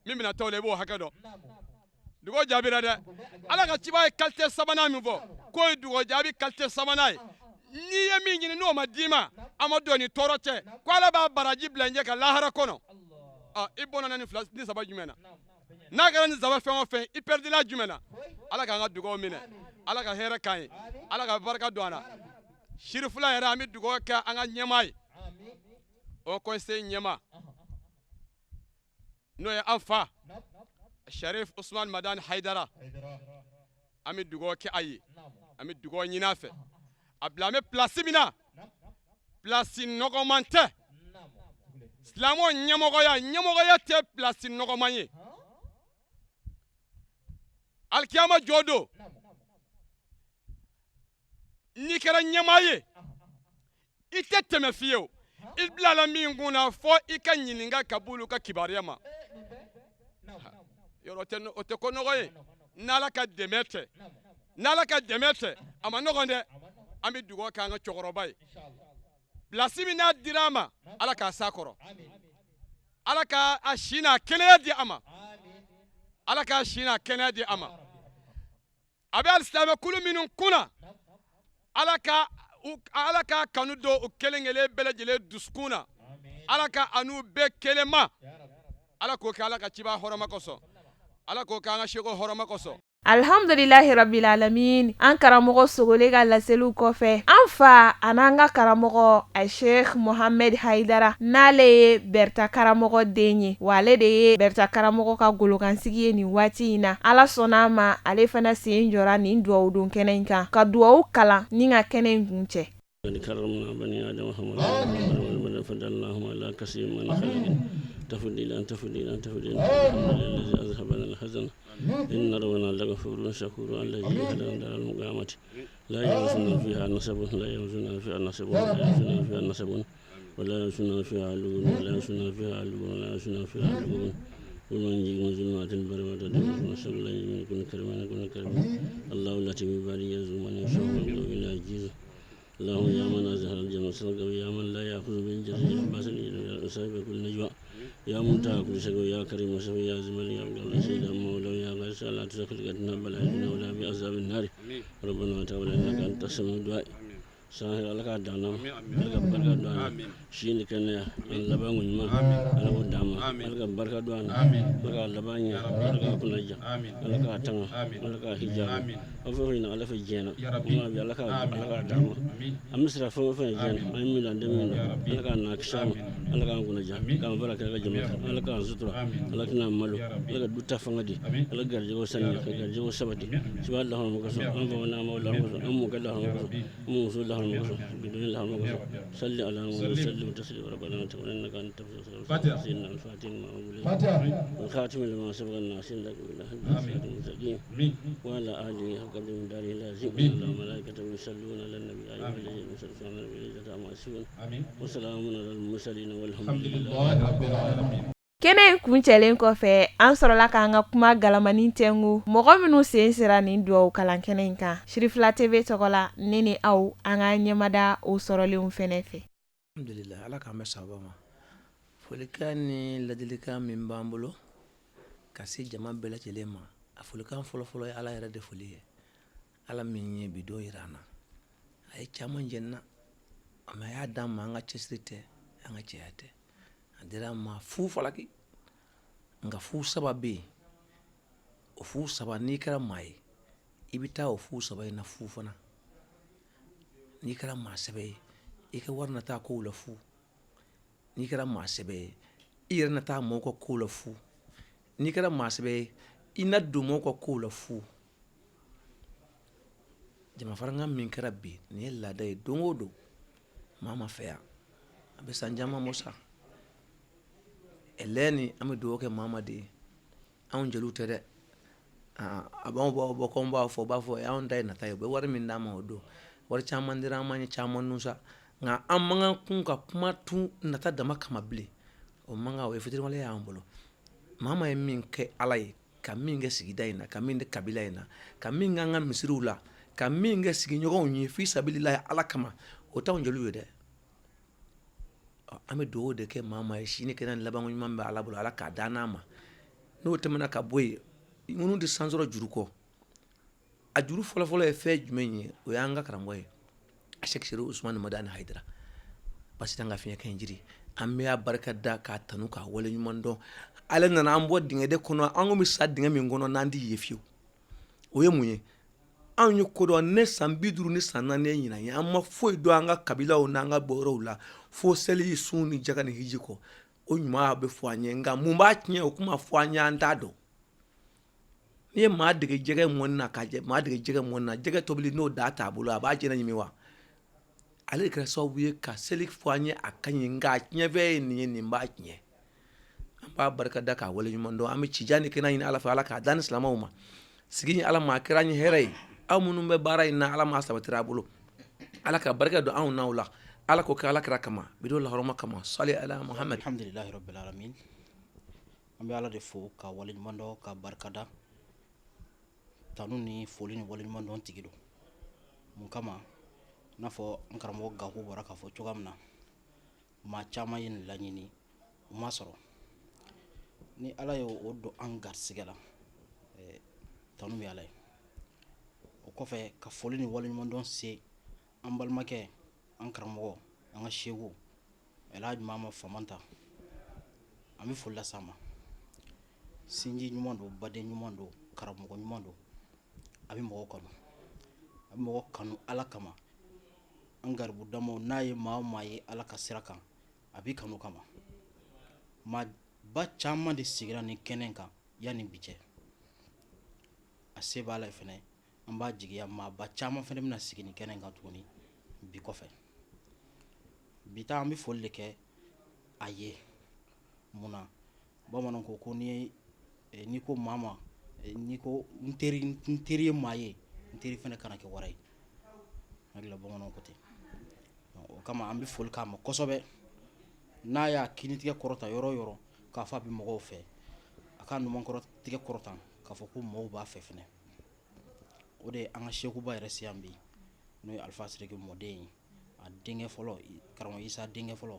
min bɛna taa o la, i b'o hakɛ dɔn. Dugawu jaabira dɛ. Ala ka ciba ye qualité sabanan min fɔ, k'o ye dugawu jaabi qualité sabanan ye. N'i ye min ɲini n'o ma d'i ma, a ma don ni tɔɔrɔ cɛ, ko Ala b'a baraji bila n ɲɛ ka lahara kɔnɔ. I bɔnna ni fila ni saba jumɛn na? N'a kɛra ni saba fɛn o fɛn, i pɛridila jumɛn na? Ala k'an ka dugawu minɛ, Ala ka hɛrɛ k'an ye, Ala ka barika don an na. Sirifila yɛrɛ, an bɛ dugawu kɛ an ka ɲɛmaa ye, o conseil ɲɛmaa, n'o ye an fa Sharif Usman Madani Haidara. An bɛ dugawu kɛ a ye, an bɛ dugawu ɲini a fɛ. A bila an bɛ place min na, place nɔgɔman tɛ. Silamɛw ɲɛmɔgɔya, ɲɛmɔgɔya tɛ place nɔgɔman ye. Alikiyama jɔ don, n'i kɛra ɲɛmaa ye, i tɛ tɛmɛ fiyewu. I bilala min kun na, fɔ i ka ɲininka ka b'olu ka kibaruya ma. Yɔrɔ o tɛ ko nɔgɔ ye. N'Ala ka dɛmɛ tɛ, n'Ala ka dɛmɛ tɛ, a ma nɔgɔn dɛ. An bɛ dugawu kɛ an ka cɛkɔrɔba ye. Place min n'a dira a ma, Ala k'a s'a kɔrɔ. Ala ka a si n'a kɛnɛya di a ma. Ala k'a si n'a kɛnɛya di a ma. A bɛ alisilamɛ kulu minnu kunna, Ala ka kanu don u kelen kelen bɛɛ lajɛlen dusukun na. Ala ka a n'u bɛɛ kelen ma. Ala k'o kɛ Ala ka ciba hɔrɔma kosɔn. Ala k'o kɛ an ka seko hɔrɔma kosɔn. Alhamdulilahi rabbil alamin. An karamɔgɔ Sogole ka laseliw kɔfɛ, an fa an'an ka karamɔgɔ a Sheikh Mohamed Haidara, n'ale ye Berta karamɔgɔ den ye, wa ale de ye Berta karamɔgɔ ka golokansigi ye nin waati in na, Ala sɔnna a ma, ale fana sen jɔra nin duwawu don kɛnɛ in kan ka duwawu kalan ni ka kɛnɛ in kun cɛ. إن ربنا لغفور شكور الذي هدانا دار المقامة لا يمسنا فيها نصب لا يمسنا فيها نصب لا يمسنا فيها نصب ولا يمسنا فيها لغوب ولا يمسنا فيها لغوب ولا يمسنا فيها لغوب ومن يجي من ظلمات البر والبحر نسأل الله من كل كريم كل كريم الله التي بباري يزوم من يشاء والله لا يجيز اللهم يا من أزهر الجنة صدق يا من لا يأخذ بالجر يا باسل يا صاحب كل نجوى يا منتهى كل شيء يا كريم يا زمن يا عبد الله سيدنا مولانا يا غيث لا تزكلنا بلا ولا بعذاب النار ربنا تقبل انك انت السميع الدعاء sahir ala k'a dan na ala ka barika don an na si ni kɛnɛya ani labanko ɲuman ala k'o d'an ma ala ka barika don an na ala k'a laban ɲɛ ala k'a kunna ja ala k'a tanga ala k'a hijabu aw fɛn fɛn ɲini ala fɛ diɲɛ na kuma bi ala k'a d'an ma an bɛ siran fɛn o fɛn diɲɛ na an ye min dɔn an tɛ min dɔn ala k'an n'a kisi a ma ala k'an kunna ja k'an fara kira ka jama kan ala k'an sutura ala kan'an malo ala ka du ta fanga di ala ka garijɛgɛw sanuya ka garijɛgɛw sabati suba lahɔrɔma kosɔn an faw n'an baw lahɔrɔma kosɔn an mɔkɛ lahɔrɔma kosɔn an mɔmuso lahɔrɔma kosɔn gidonin lahɔrɔma kosɔn salli ala muhammad sallim taslim rabbana taqabbal innaka anta سيدنا الفاتح لما أغلق والخاتم لما سبق الناصر لك بالله المستقيم وعلى آله حق قدر من داره العظيم الله وملائكته يصلون على النبي أيها الذين يصلون على النبي عما يصفون وسلام على المرسلين والحمد لله رب العالمين. Kɛnɛ in kuncɛlen kɔfɛ, an sɔrɔla k'an ka kuma galamani tɛngu mɔgɔ minnu sen sera nin dugawu kalan kɛnɛ in kan. Sirifila TV tɔgɔ la, ne ni aw, an ka ɲɛmada o sɔrɔlenw fɛnɛ fɛ. Alhamdulillah, ala k'an bɛ sababa ma. Folikan ni ladilikan min b'an bolo ka se jama bɛɛ lajɛlen ma, a folikan fɔlɔfɔlɔ ye ala yɛrɛ de foli ye, ala min ye bi don yira an na. A ye caman jɛ n na, mais a y'a d'an ma, an ka cɛsiri tɛ, an ka cɛya tɛ, a dira an ma fu falaki. Nka fu saba bɛ yen, o fu saba, n'i kɛra maa ye, i bɛ taa o fu saba in na fu fana. N'i kɛra maa sɛbɛ ye, i ka wari na taa kow la fu. N'i kɛra maa sɛbɛ ye, i yɛrɛ na taa mɔgɔw ka kow la fu. N'i kɛra maa sɛbɛ ye, i na don mɔgɔw ka kow la fu. Jama farankan min kɛra bi, nin ye laada ye. Don o don maa ma fɛ yan, a bɛ san caman bɔ sa. Ɛlɛni an bɛ dugawu kɛ maa ma de ye, anw jeliw tɛ dɛ. A b'anw bɔ k'anw b'a fɔ, u b'a fɔ anw ta ye nata ye. U bɛ wari min d'an ma o don, wari caman dira an ma, ye caman dun sa. Nka an man kan kun ka kuma tun nata dama kama bilen, o man kan, o ye fitiriwaleya y'an bolo. Maa ma ye min kɛ ala ye, ka min kɛ sigida in na, ka min kɛ kabila in na, ka min kɛ an ka misiriw la, ka min kɛ sigiɲɔgɔnw ye fi sabililahi ala kama, o t'anw jeliw ye dɛ. An bɛ dugawu de kɛ maa ma ye, sini kɛnɛ ni labanko ɲuman bɛ ala bolo, ala k'a d'an n'a ma. N'o tɛmɛna ka bɔ yen, minnu tɛ san sɔrɔ juru kɔ, a juru fɔlɔfɔlɔ ye fɛn jumɛn ye? O y'an ka karamɔgɔ ye, Sɛki Serifu Usumani Madani Hayidara. Basi an ka fiɲɛ kɛ jiri, an bɛ a barika da k'a tanu k'a wale ɲuman dɔn. Ale nana an bɔ dingɛ de kɔnɔ, an kun bɛ sa dingɛ min kɔnɔ n'an tɛ ye fiyewu. O ye mun ye? Anw ye ko dɔn ne san 54 ye ɲinan ye, an ma foyi dɔn an ka kabilaw n'an ka bɔyɔrɔw la fo seli, sun ni jaga ni hiji kɔ. O ɲuman bɛ fɔ an ye, nka mun b'a tiɲɛ, o kuma fɔ an ye, an t'a dɔn. N'i ye maa dege jɛgɛ mɔni na, ka maa dege jɛgɛ mɔni na, jɛgɛ tobili n'o da t'a bolo, a b'a jɛnɛ ɲimi wa? Ale de kɛra sababu ye ka seli fɔ an ye, a ka ɲi, nka a tiɲɛfɛn ye nin ye, nin b'a tiɲɛ. An b'a barika da k'a wale ɲuman dɔn. An bɛ cija ni kɛnɛ ɲini ala fɛ, ala k'a dan ni silamɛw ma sigi. Ala ma a kɛra an ye hɛrɛ ye. Aw minnu bɛ baara in na, ala m'a sabatira a bolo, ala ka barika don anw n'aw la. Ala ko kɛ ala kira kama, bi don lahɔrɔma kama, sali ala Muhamad. Alhamdulilahi rabbil alamin. An bɛ ala de fo ka waleɲuman dɔn ka barikada, tanu ni foli ni waleɲuman dɔn tigi don. Mun kama? N'a fɔ n karamɔgɔ Gaku bɔra k'a fɔ cogoya min na, maa caman ye nin laɲini, u ma sɔrɔ. Ni ala ye o don an garisigɛ la, tanu bɛ ala ye. O kɔfɛ, ka foli ni waleɲuman dɔn se an balimakɛ, an karamɔgɔ, an ka seku Elhaji Mama Famanta, an bɛ foli lase a ma. Sinji ɲuman don, baden ɲuman don, karamɔgɔ ɲuman don. A bɛ mɔgɔ kanu, a bɛ mɔgɔ kanu ala kama. An garibu damaw, n'a ye maa o maa ye ala ka sira kan, a b'i kanu kama. Maaba caman de sigira nin kɛnɛ kan yanni bi cɛ. A se b'a la fɛnɛ, an b'a jigiya maaba caman fɛnɛ bɛna sigi nin kɛnɛ kan tuguni bi kɔfɛ. Bi ta, an bɛ foli de kɛ a ye. Mun na? Bamananw ko ko n'i ko maa ma, n'i ko n teri, n teri ye maa ye, n teri fɛnɛ kana kɛ wara ye. Hakili la bamananw ko ten. O kama, an bɛ foli k'a ma kosɛbɛ. N'a y'a kinitigɛ kɔrɔta yɔrɔ o yɔrɔ k'a fɔ a bɛ mɔgɔw fɛ, a ka numankɔrɔtigɛ kɔrɔta k'a fɔ ko mɔgɔw b'a fɛ fɛnɛ. O de ye an ka sekuba yɛrɛ se yan bi, n'o ye Alifa Sidiki mɔden ye, a denkɛ fɔlɔ, karamɔgɔ Isa denkɛ fɔlɔ,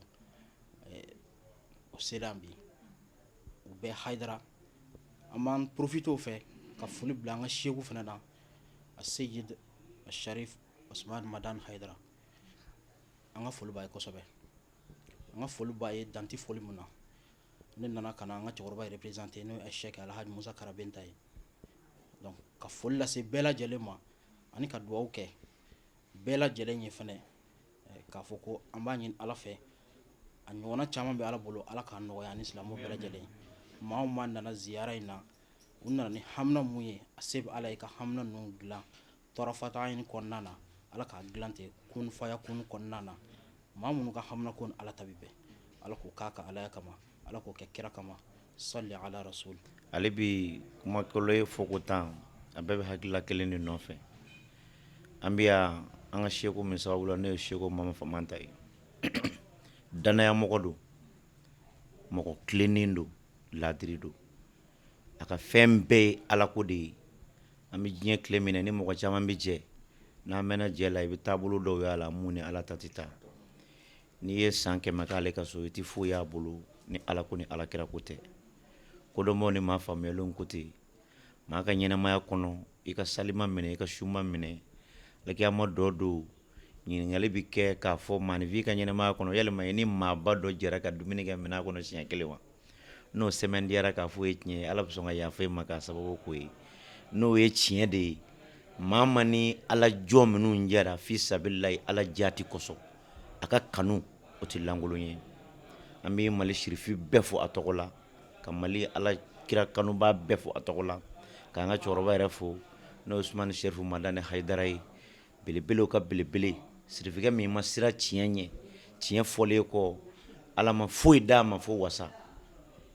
o sera yan bi. U bɛɛ Hayidara. An b'an profiter o fɛ ka foli bila an ka seku fana na, a Seyid Sharif Usman Madan Hayidara. An ka foli b'a ye kosɛbɛ. An ka foli b'a ye danti foli min na, ne nana ka na an ka cɛkɔrɔba représenter, n'o ye Sɛki Alhaji Musa Karabenta ye. Donc ka foli lase bɛɛ lajɛlen ma ani ka dugawu kɛ bɛɛ lajɛlen ye fana, k'a fɔ ko an b'a ɲini Ala fɛ, a ɲɔgɔnna caman bɛ Ala bolo, Ala k'a nɔgɔya ani silamɛw bɛɛ lajɛlen. Maa o maa nana ziyara in na, u nana ni hamina mun ye, a se bɛ Ala ye ka hamina ninnu dilan tɔrɔfata in kɔnɔna na. Ala k'a dilan ten kun faya kun kɔnɔna na. Maa minnu ka hamina ko ni Ala ta bɛ bɛn, Ala k'o k'a ka Alaya kama, Ala k'o kɛ kira kama, sali ala rasul. Ale bi kumakolo ye fɔko 10, a bɛɛ bɛ hakilila kelen de nɔfɛ. An bɛ yan an ka seko min sababu la, n'o ye seko Mama Famanta ye. Danayamɔgɔ don, mɔgɔ tilennen don, laadiri don. A ka fɛn bɛɛ ye Alako de ye. An bɛ diɲɛ tile min na, ni mɔgɔ caman bɛ jɛ, n'an mɛnna jɛ la, i bɛ taabolo dɔw y'a la mun ni Ala ta tɛ taa. N'i ye san 100 k'ale ka so, i tɛ foyi y'a bolo ni Ala ko ni Ala kira ko tɛ. Kodɔnbaw ni maa faamuyalenw ko ten, maa ka ɲɛnamaya kɔnɔ, i ka salima minɛ, i ka suma minɛ, alikiyama dɔ don, ɲininkali bɛ kɛ k'a fɔ maaninfin ka ɲɛnamaya kɔnɔ, yalima i ni maaba dɔ jɛra ka dumuni kɛ minɛn kɔnɔ siɲɛ kelen wa? N'o sɛmɛntiyara k'a fɔ o ye tiɲɛ ye, Ala bɛ sɔn ka yafa i ma k'a sababu k'o ye. N'o ye tiɲɛ de ye, maa ma ni Ala jɔn minnu jɛra fi sabililayi, Ala jaati kosɔn, a ka kanu o tɛ lankolon ye. An bɛ Mali sirifi bɛɛ fo a tɔgɔ la, ka Mali Ala kira kanubaa bɛɛ fo a tɔgɔ la, k'an ka cɛkɔrɔba yɛrɛ fo, n'o ye Usumani Serifu Madani Hayidara ye, belebelew ka belebele, sirifikɛ min ma siran tiɲɛ ɲɛ, tiɲɛ fɔlen kɔ Ala ma foyi d'a ma fo wasa.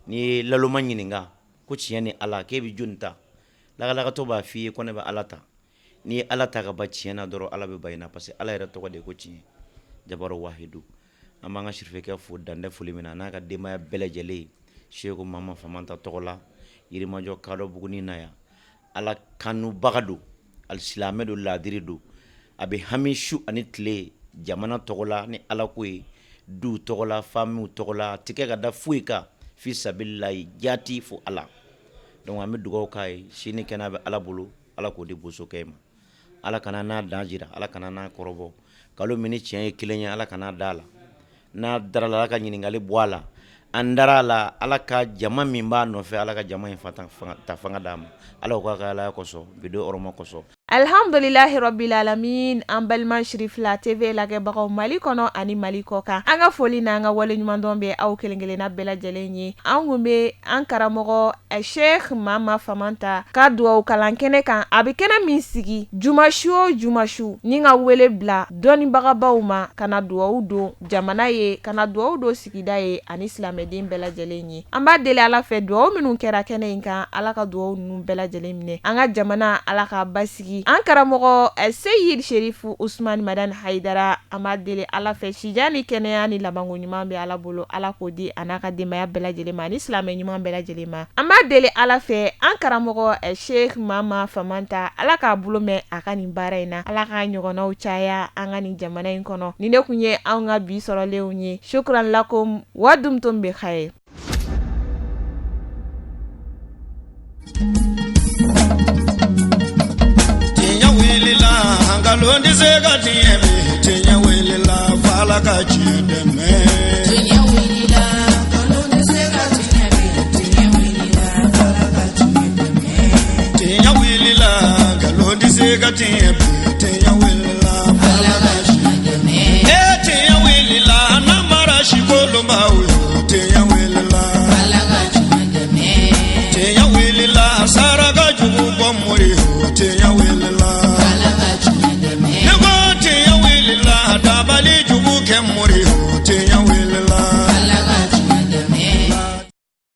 N'i ye laloma ɲininka ko tiɲɛ ni Ala, k'e bɛ jɔni ta, lakalakatɔ b'a f'i ye ko ne bɛ Ala ta. N'i ye Ala ta ka ban tiɲɛ na dɔrɔn, Ala bɛ ban i na, parce que Ala yɛrɛ tɔgɔ de ye ko tiɲɛ, Jabaru Wahidu. An b'an ka sirifikɛ fo dantɛ foli min na, n'a ka denbaya bɛɛ lajɛlen, Seku Mama Famanta tɔgɔ la, Yirimajɔ kadɔ buguni na yan. Ala kanubaga don, alisilamɛ don, laadiri don. A bɛ hami su ani tile jamana tɔgɔ la ni Ala ko ye, duw tɔgɔ la, famiw tɔgɔ la. A tɛ kɛ ka da foyi kan fi sabililayi, jaati fo Ala. Donc an bɛ dugawu k'a ye, si ni kɛnɛya bɛ Ala bolo, Ala k'o di bosokɛ ma. Ala kana n'a dan jira, Ala kana n'a kɔrɔbɔ. Kalo min ni tiɲɛ ye kelen ye, Ala kana da a la. N'a dara la, Ala ka ɲininkali bɔ a la. An dara a la, Ala ka jama min b'a nɔfɛ, Ala ka jama in ta fanga d'a ma. Ala k'a ka Alaya kosɔn, bi don hɔrɔma kosɔn. Alhamdulilahi rabbil alamin. An balima Sirifila TV lajɛbagaw Mali kɔnɔ ani Mali kɔ kan, an ka foli n'an ka waleɲumandɔn bɛ aw kelenkelenna bɛɛ lajɛlen ye. An kun bɛ an karamɔgɔ Sheikh Mama Famanta ka dugawu kalan kɛnɛ kan. A bɛ kɛnɛ min sigi jumasu o jumasu ni ka wele bila dɔnnibagabaw ma ka na dugawu don jamana ye, ka na dugawu don sigida ye ani silamɛden bɛɛ lajɛlen ye. An b'a deli Ala fɛ, dugawu minnu kɛra kɛnɛ in kan, Ala ka dugawu ninnu bɛɛ lajɛlen minɛ. An ka jamana, Ala k'a basigi. An karamɔgɔ Seyid Sherifu Usumani Madani Hayidara, an b'a deli Ala fɛ, sijan ni kɛnɛya ni labanko ɲuman bɛ Ala bolo, Ala k'o di a n'a ka denbaya bɛɛ lajɛlen ma ani silamɛ ɲuman bɛɛ lajɛlen ma. An b'a deli Ala fɛ, an karamɔgɔ Sheikh Mama Famanta, Ala k'a bolo mɛn a ka nin baara in na, Ala k'a ɲɔgɔnnaw caya an ka nin jamana in kɔnɔ. Nin de tun ye anw ka bi sɔrɔlenw ye. Shukran lakum wa dumtum bi khair. Tiɲɛ wulila, nkalon tɛ se ka tiɲɛ bi. Tiɲɛ wulila, f'Ala ka tiɲɛ dɛmɛ. Tiɲɛ wulila, nkalon tɛ se ka tiɲɛ bi. Tiɲɛ wulila, f'Ala ka tiɲɛ dɛmɛ. Tiɲɛ wulila, nkalon tɛ se ka tiɲɛ bi. Tiɲɛ wulila, f'Ala ka tiɲɛ dɛmɛ. E tiɲɛ wulila, namara si kolonbaw yo. Tiɲɛ wulila.